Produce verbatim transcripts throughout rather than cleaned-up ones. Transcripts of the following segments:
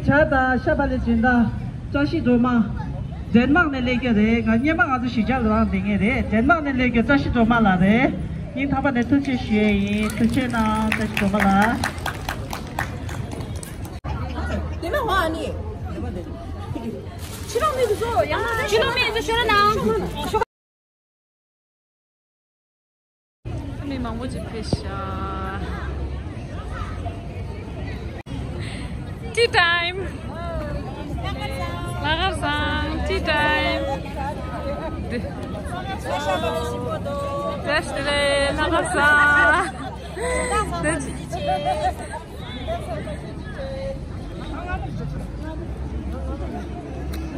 ཇ་དང་ཤ་བག་ལེབ་སྦྱིན་བདག་བཀྲ་ཤིས་སྒྲོལ་མ། ཌེན་མག་ནས་སླེབས་ཀྱི་རེད། ང་སྔོན་མ་ང་ཚོ་གཞིས་ཆགས་ལ་རང་བསྡད་མཁན་རེད། ཌེན་མག་ནས་སླེབས་ཀྱི་བཀྲ་ཤིས་སྒྲོལ་མ་ལགས་རེད། སྙིང་ཐག་པ་ནས་ཐུགས་རྗེ་ཞུ་ཡས་ཡིན། ཐུགས་རྗེ་གནང་བཀྲ་ཤིས་སྒྲོལ་མ་ལགས། དེ་ན་ཧོ་ཨ་ནི། ཕྱི་ལོགས་མི་ཚོ་ཡང་ན་ཕྱི་ལོགས་མི་ཚོ་ཤོད་ན་ནང་། མི་མང་པོ་ཅིག་ཕེབས་ཤག Tea time. ལྷག་དཀར་བཟང་། Tea time. བཀྲ་ཤིས་བདེ་ལེགས། ལྷག་དཀར་བཟང་། ལྷག་དཀར་བཟང་། ལྷག་དཀར་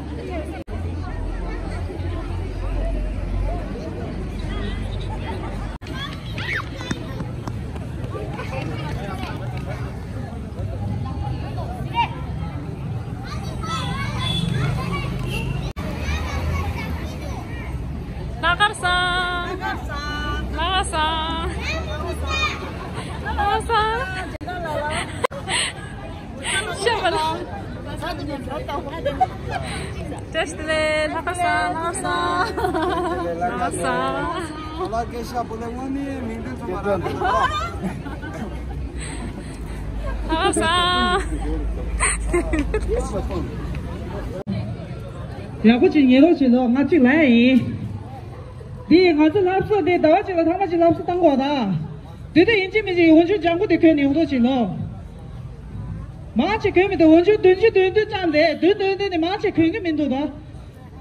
བཟང་། ལྷག་དཀར་བཟང་། ཤ་བ་ལ། བཀྲ་ཤིས་བདེ་ལེགས། ལྷག་དཀར་བཟང་། ལྷག་དཀར་བཟང་། ལྷག་དཀར་བཟང་། ལྷག་དཀར་བཟང་། ཡག་པོ་ཅིག་ཉན་རོགས་བྱེད་དོ། ང་གཅིག་ལབ་ཡ་ཡིན། འདི་ང་ཚོ་ལྷ་གསོལ་འདི་ཟླ་བ་གཅིག་ལ་ཐེངས་མ་གཅིག་ལྷ་གསོལ་བཏང་དགོས་ད། དེ་དུས་ཡིན་གཅིག་མིན་གཅིག་འོ་ཆུ་ལྗང་གུ་དེ་གོན་ནས་ཡོང་རོགས་བྱེད་ལོ། མང་ཆེ་གོན་མི་འདུག་འོ་ཆུ་བདུན་ཅུ་དོན་བདུན་ཙམ་རེད། བདུན་དོན་བདུན་ནི་མང་ཆེ་གོན་གི་མི་འདུག་ད།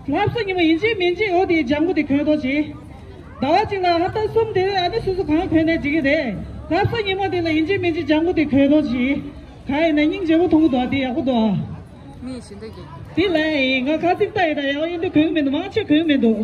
ལྷ་གསོལ་ཉིན་མོ་ཡིན་གཅིག་མིན་གཅིག་འོ་དེ་ལྗང་གུ་དེ་གོན་རོགས་བྱེད། ཟླ་བ་གཅིག་ལ་ཧབ་ཏ་གསུམ་དེ་ཨ་ནི་སོ་སོ་གང་གོན་ནས་འགྲིག་གི་རེད། ལྷ་གསོལ་ཉིན་མོ་དེ་ལ་ཡིན་གཅིག་མིན་གཅིག་ལྗང་གུ་དེ་གོན་རོགས་བྱེད། གང་ཡིན་ན་སྙིང་རྗེ་པོ་མཐོང་གི་འདུག་ཨ། དེ་ཡག་པོ་འདུག་ཨ། མི་ཞིག་འདུག་གི། དེ་ལ་ཡིན་ང་ཁ་ཚིག་ལྟ་ཡི་ད་ཡང་ཡིན་དུ་གོན་གི་མི་འདུག་མང་ཆེ་གོན་གི་མི་འདུག་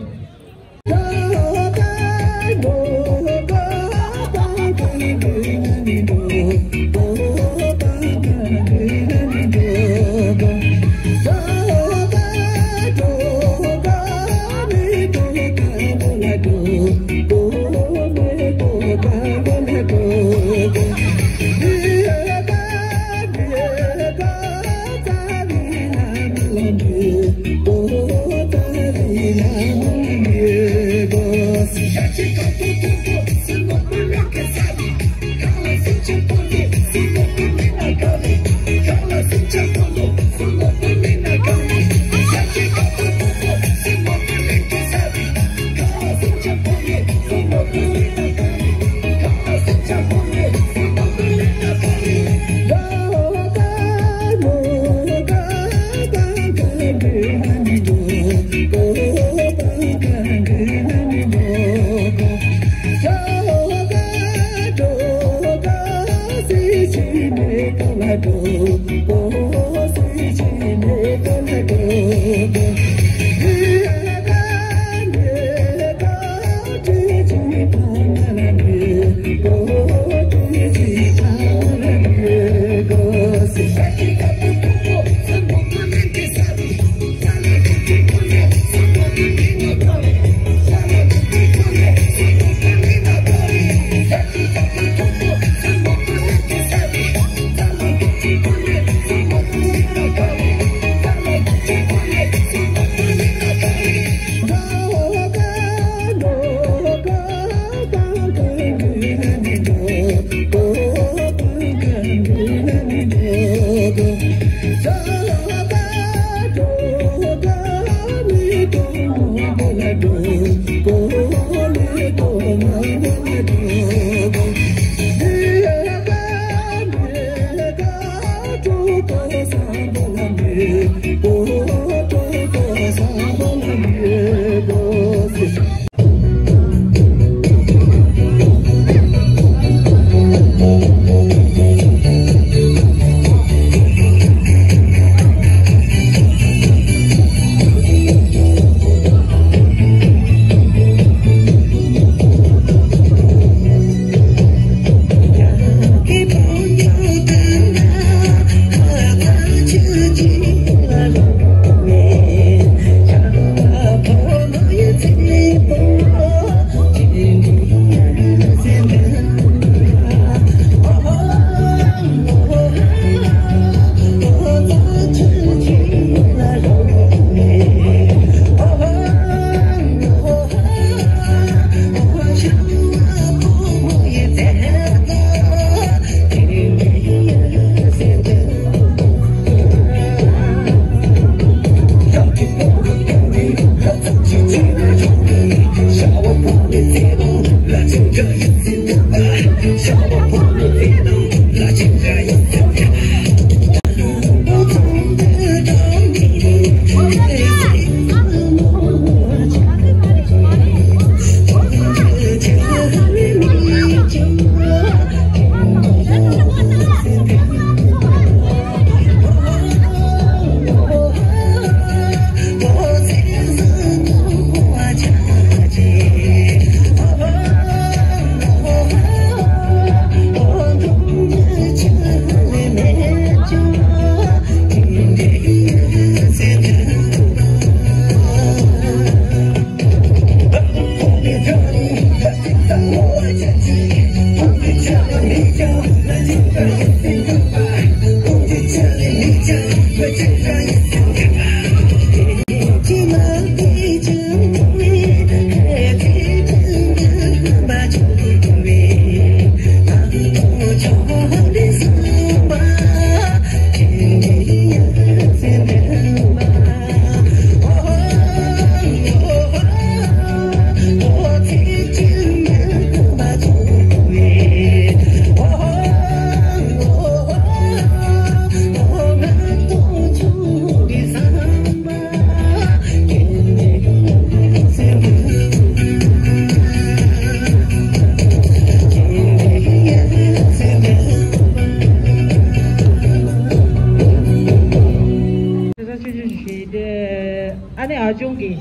ཨ་ནེ་ཨ་ཅུང་གིས།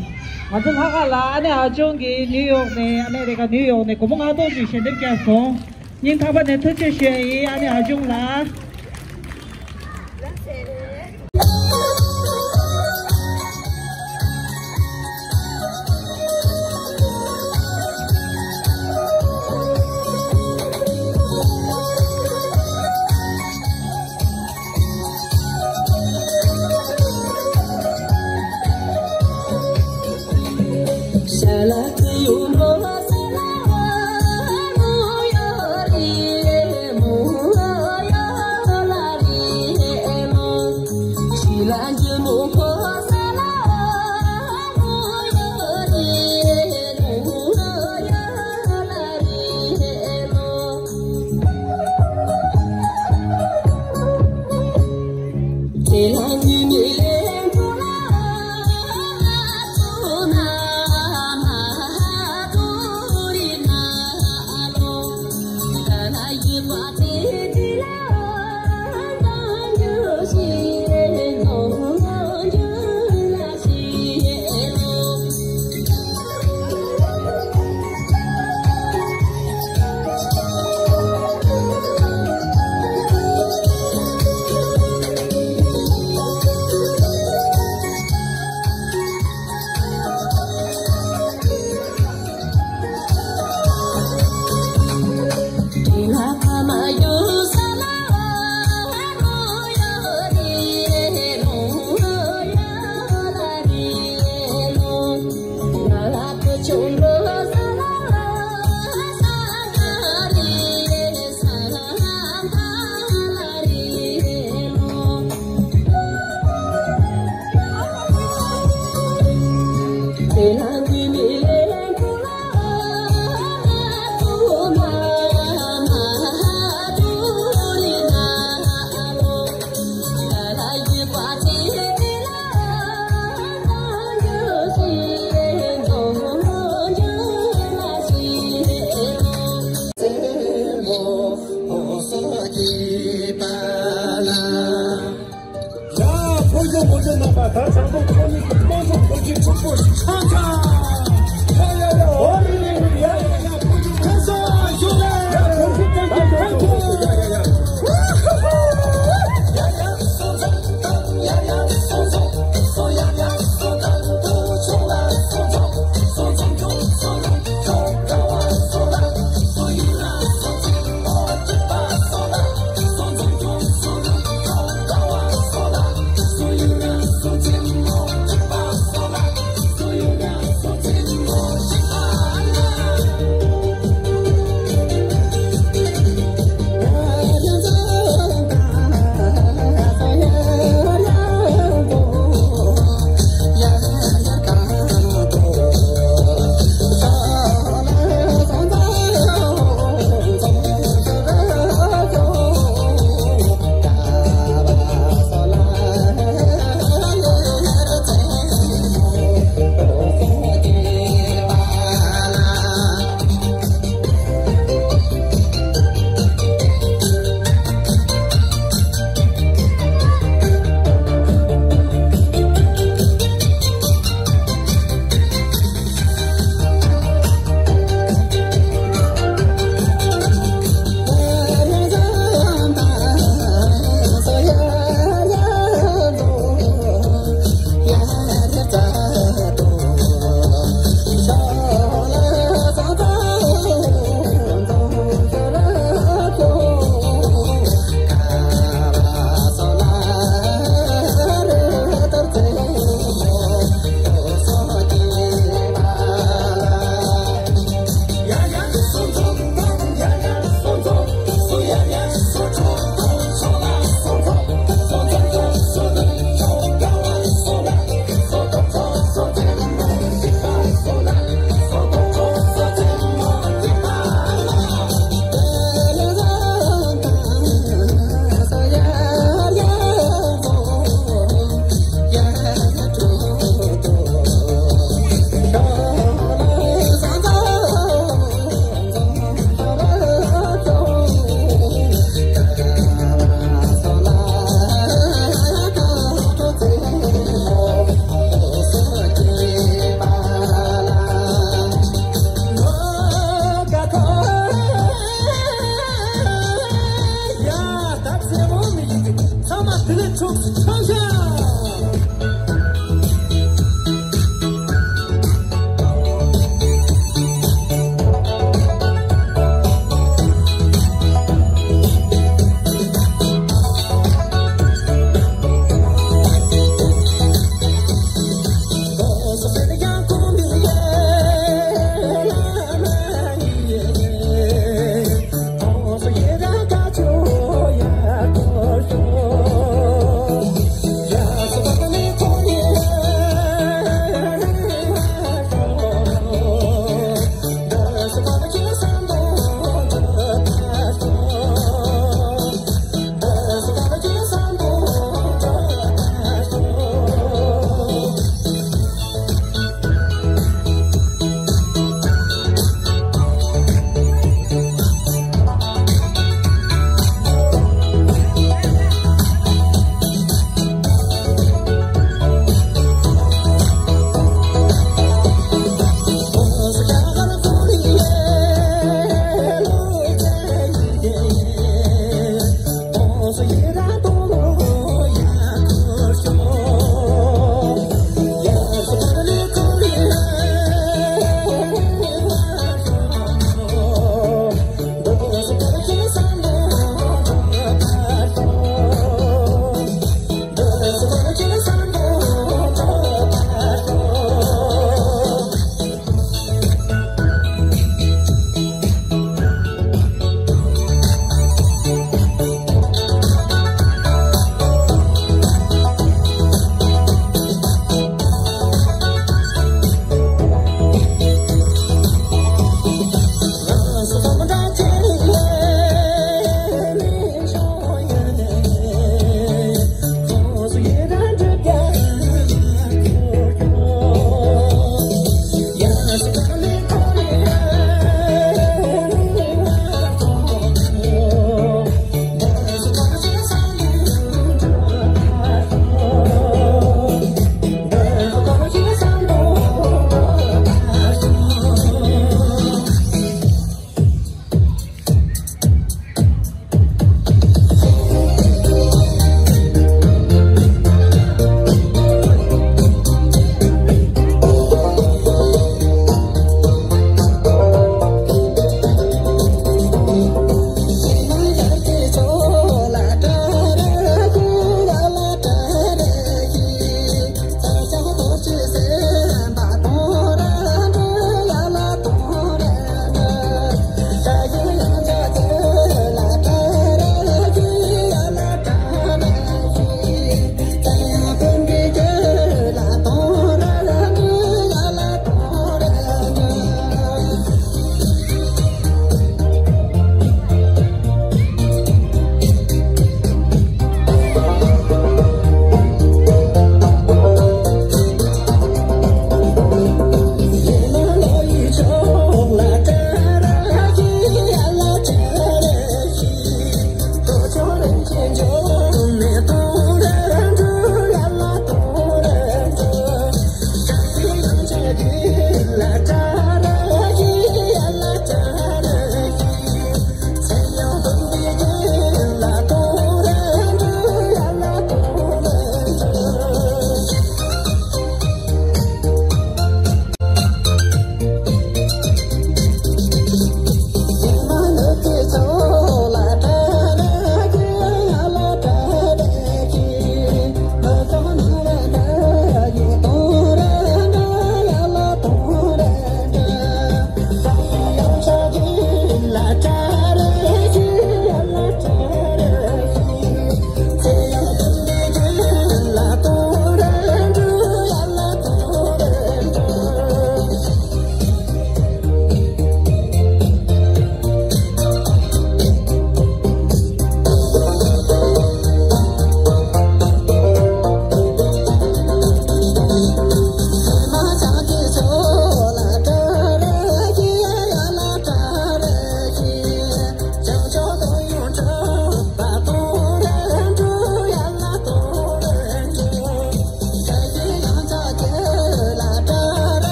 ང་ཚོ་ལྷག་དཀར་ལ་ཨ་ནེ་ཨ་ཅུང་གིས་ནིའུ་ཡོག་ནས། ཨ་མེ་རི་ཀ་ནིའུ་ཡོག་ནས་སྒོར་མོ་ལྔ་སྟོང་ཅིག་ཞལ་འདེབས་བསྐྱལ་སོང་། སྙིང་ཐག་པ་ནས་ཐུགས་རྗེ་ཆེ་ཞུ་ཡ་ཡིན། ཨ་ནེ་ཨ་ཅུང་ལགས།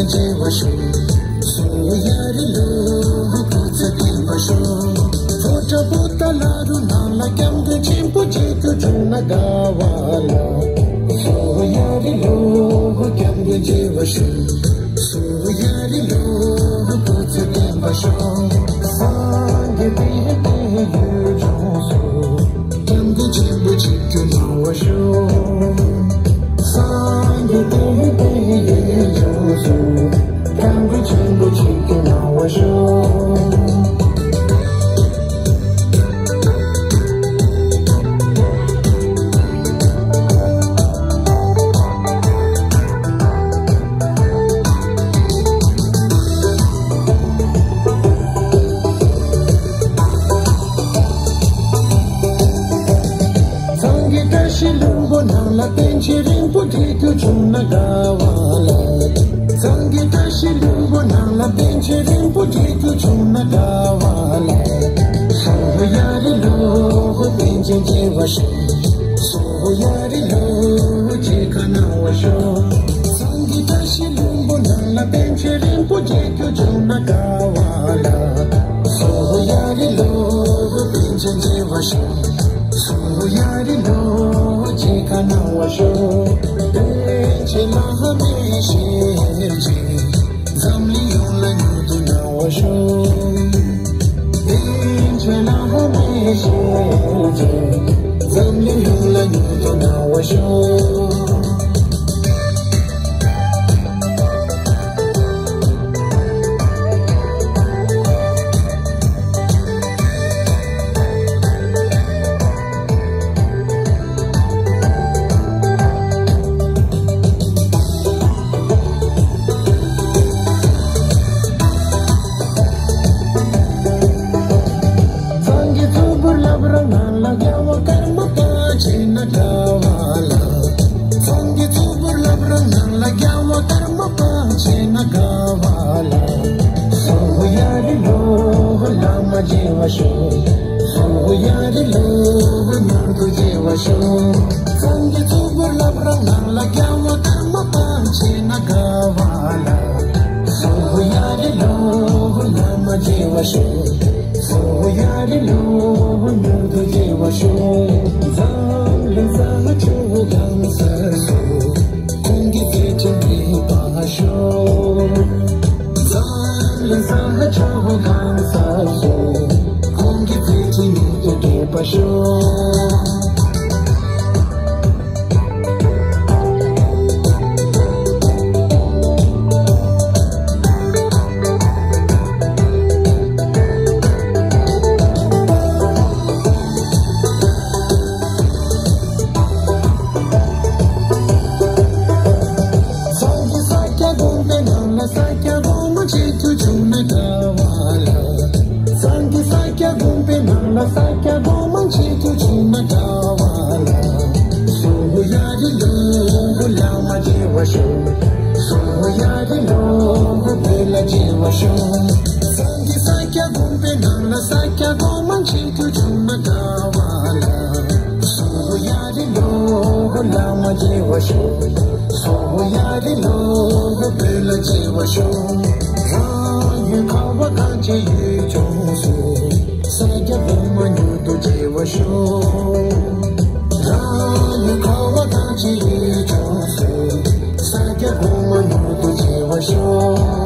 བརྗེ་བ་ཤོག་སོ་ཡ་རི་ལོ། སྐུ་ཚེ་བརྟན་པར་ཤོག་ཕོ་བྲང་པོ་ཏ་ལ་རུ་ནང་ལ་སྐྱབས་མགོན་ཆེན་པོ་མཇལ་རྒྱུ་བྱུང་ན་དགའ་བ་ལ། སོ་ཡ་རི་ལོ། སྐྱབས་མགོན་མཇལ་བར་ཤོག་སོ་ཡ་རི་ལོ། སྐུ་ཚེ་བརྟན་པར་ཤོག་སངས་རྒྱས་བསྟན་པའི་ཡུལ་ལྗོངས་སུ། སྐྱབས་མགོན་ཆེན་པོ་མཇལ་རྒྱུ་གནང་བར་ཤོག་སངས་རྒྱས་བསྟན་པའི་ཡུལ་ལྗོངས་སུ། སྐྱབས་མགོན་ཆེན་པོ་མཇལ་རྒྱུ་གནང་བར་ཤོག་སངས་རྒྱས་བཀྲ་ཤིས་ལྷུན་པོ་ནང་ལ་པཎ་ཆེན་རིན་པོ་ཆེ་མཇལ་རྒྱུ་བྱུང་ན་དགའ་བ་ལ། སངས་རྒྱས་བཀྲ་ཤིས་ལྷུན་པོ་ནང་ལ་པཎ་ཆེན་རིན་པོ་ཆེ་མཇལ་རྒྱུ་བྱུང་ན་དགའ་བ་ལ། སོ་ཡ་རི་ལོ། པཎ་ཆེན་མཇལ་བར་ཤོག་སོ་ཡ་རི་ལོ། མཇལ་ཁ་གནང་བར་ཤོག་སངས་རྒྱས་བཀྲ་ཤིས་ལྷུན་པོ་ནང་ལ་པཎ་ཆེན་རིན་པོ་ཆེ་མཇལ་རྒྱུ་བྱུང་ན་དགའ་བ་ལ། སོ་ཡ་རི་ལོ། པཎ་ཆེན་མཇལ་བར་ཤོག་སོ་ཡ་རི་ལོ། མཇལ་ཁ་གནང་བར་ཤོག་པཎ་ཆེན་བླ་མའི་ཞལ་མཇལ། འཛམ་གླིང་ཡོངས་ལ་མྱུར་དུ་གནང་བར་ཤོག་པཎ་ཆེན་བླ་མའི་ཞལ་མཇལ། འཛམ་གླིང་ཡོངས་ལ་མྱུར་དུ་གནང་བར་ཤོག་སངས་རྒྱས་གཙུག་པུར་བླ་བྲང་ནང་ལ་རྒྱལ་བ་ཀརྨ་པ་མཇལ་ན་དགའ་བ་ལ། སངས་རྒྱས་གཙུག་པུར་བླ་བྲང་ནང་ལ་རྒྱལ་བ་ཀརྨ་པ་མཇལ་ན་དགའ་བ་ལ། སོ་ཡ་རི་ལོ། བླ་མ་མཇལ་བར་ཤོག་སོ་ཡ་རི་ལོ། མྱུར་དུ་མཇལ་བར་ཤོག་སངས་རྒྱས་གཙུག་པུར་བླ་བྲང་ནང་ལ་རྒྱལ་བ་ཀརྨ་པ་མཇལ་ན་དགའ་བ་ལ། སོ་ཡ་རི་ལོ། བླ་མ་མཇལ་བར་ཤོག་སོ་ཡ་རི་ལོ། མྱུར་དུ་མཇལ་བར་ཤོག་འཛམ་གླིང་ས་ཕྱོགས་གང་སར་སོ། ཁོང་གི་བརྩེ་ཆེན་འཕེལ་བར་ཤོག་འཛམ་གླིང་ས་ཕྱོགས་གང་སར་སོ། ཁོང་གི་བརྩེ་ཆེན་མྱུར་དུ་འཕེལ་བར་ཤོག་སངས་རྒྱས་ས་སྐྱ་དགོན་པའི་ནང་ལ་ས་སྐྱ་སྒོ་མང་ཆེ་རྒྱུ་བྱུང་ན་དགའ་བ་ལ། སངས་རྒྱས་ས་སྐྱ་དགོན་པའི་ནང་ལ་ས་སྐྱ་སྒོ་མང་ཆེ་རྒྱུ་བྱུང་ན་དགའ་བ་ལ། སོ་ཡ་རི་ལོ། བླ་མ་མཇལ་བར་ཤོག་སོ་ཡ་རི་ལོ། བོད་ལ་མཇལ་བར་ཤོག་སངས་རྒྱས་ས་སྐྱ་དགོན་པའི་ནང་ལ་ས་སྐྱ་སྒོ་མང་ཆེ་རྒྱུ་བྱུང་ན་དགའ་བ་ལ། སོ་ཡ་རི་ལོ། བླ་མ་མཇལ་བར་ཤོག་སོ་ཡ་རི་ལོ། བོད་ལ་མཇལ་བར་ཤོག་རང་ཡུལ་ཁ་བ་གངས་ཅན་ཡུལ་ལྗོངས་སུ། ས་སྐྱ་གོང་མ་མྱུར་དུ་མཇལ་བར་ཤོག་རང་ཡུལ་ཁ་བ་གངས་ཅན་ཡུལ་ལྗོངས་སུ། ས་སྐྱ་གོང་མ་མྱུར་དུ་མཇལ་བར་ཤོག